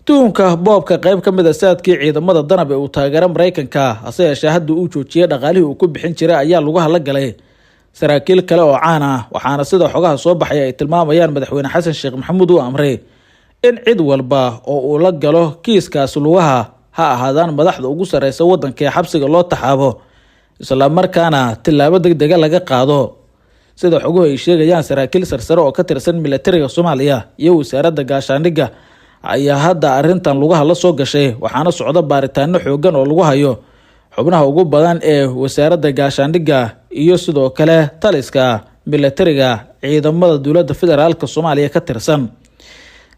Tuhunka boobka qayb ka mid a saadkii ciidamada Danab ee uu taageero Maraykanka, hase yeeshee hadda uu joojiyey dhaqaalihii uu ku bixin jiray, ayaa lagu hala galay saraakiil kale oo caan ah. Waxaana sida xogaha soo baxay ay tilmaamayaan madaxweyne Xasan Sheekh Maxamuud uu amray in cid walba oo uu la galo kiiskaas lugaha, ha ahaadaan madaxda ugu sareysa waddanka, ee xabsiga loo taxaabo, islamarkaana tillaabo deg dega laga qaado. Sida xoguhu ay sheegayaan, saraakiil sarsare oo ka tirsan militariga Soomaaliya iyo wasaaradda gaashaandhigga ayaa hadda arrintan lugaha la soo gashay, waxaana socda baaritaano xoogan oo lagu hayo xubnaha ugu badan ee wasaaradda gaashaandhigga iyo sidoo kale taliska militariga ciidamada dowladda federaalka Soomaaliya ka tirsan.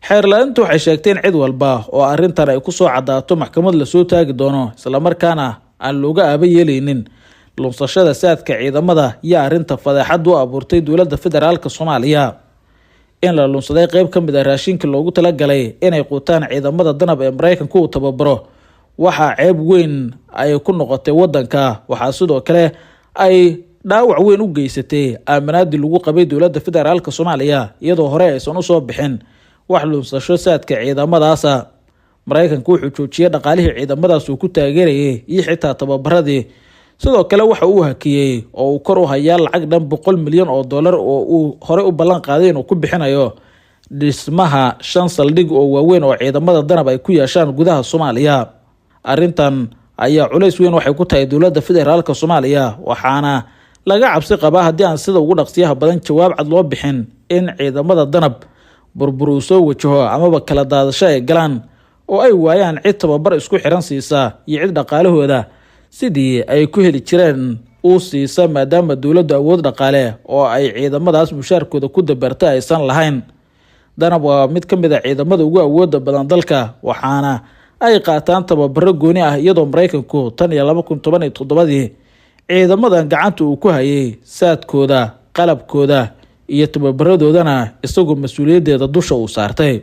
Xeerlaalintu waxay sheegtay in cid walba oo arrintan ay kusoo cadaato maxkamad lasoo taagi doono, islamarkaana aan looga aaba yeeleynin lunsashada saadka ciidamada iyo arrinta fadeexad u abuurtay dowladda federaalka Soomaaliya. In la lunsaday qeyb ka mid a raashinkii loogu talagalay inay quutaan ciidamada Danab ee Maraykanku uu tababaro waxaa ceeb weyn ay ku noqotay wadanka. Waxaa sidoo kale ay dhaawac weyn u geysatay aaminaadii lagu qabay dowladda federaalka Soomaaliya, iyadoo hore aysan usoo bixin wax lunsasho saadka ciidamadaasa. Maraykanku wuxuu joojiyey dhaqaalihii ciidamadaas uu ku taageerayay iyo xitaa tababaradii. Sidoo kale waxa uu hakiyey oo uu kor u hayaa lacag dhan 100 milyan oo dollar oo uu horey u ballan qaaday inuu ku bixinayo dhismaha shan saldhig oo waaweyn oo ciidamada Danab ay ku yeeshaan gudaha Soomaaliya. Arrintan ayaa culays weyn waxay ku tahay dowladda federaalka Soomaaliya, waxaana laga cabsi qabaa haddii aan sida ugu dhaqsiyaha badan jawaab cad loo bixin in ciidamada Danab burbur uu soo wajaho amaba kala daadasho ay galaan oo ay waayaan cid tababar isku xiran siisa iyo cid dhaqaalahooda sidii ay ku heli jireen uu siisa, maadaama dowladdu awood dhaqaale oo ay ciidamadaas mushaarkooda ku dabarta aysan lahayn. Danab waa mid ka mid a ciidamada ugu awooda badan dalka, waxaana ay qaataan tababaro gooni ah, iyadoo Maraykanku tan iyo 2017-dii ciidamadan gacanta uu ku hayay saadkooda, qalabkooda iyo tababaradoodana isagoo mas-uuliyaddeeda dusha uu saartay.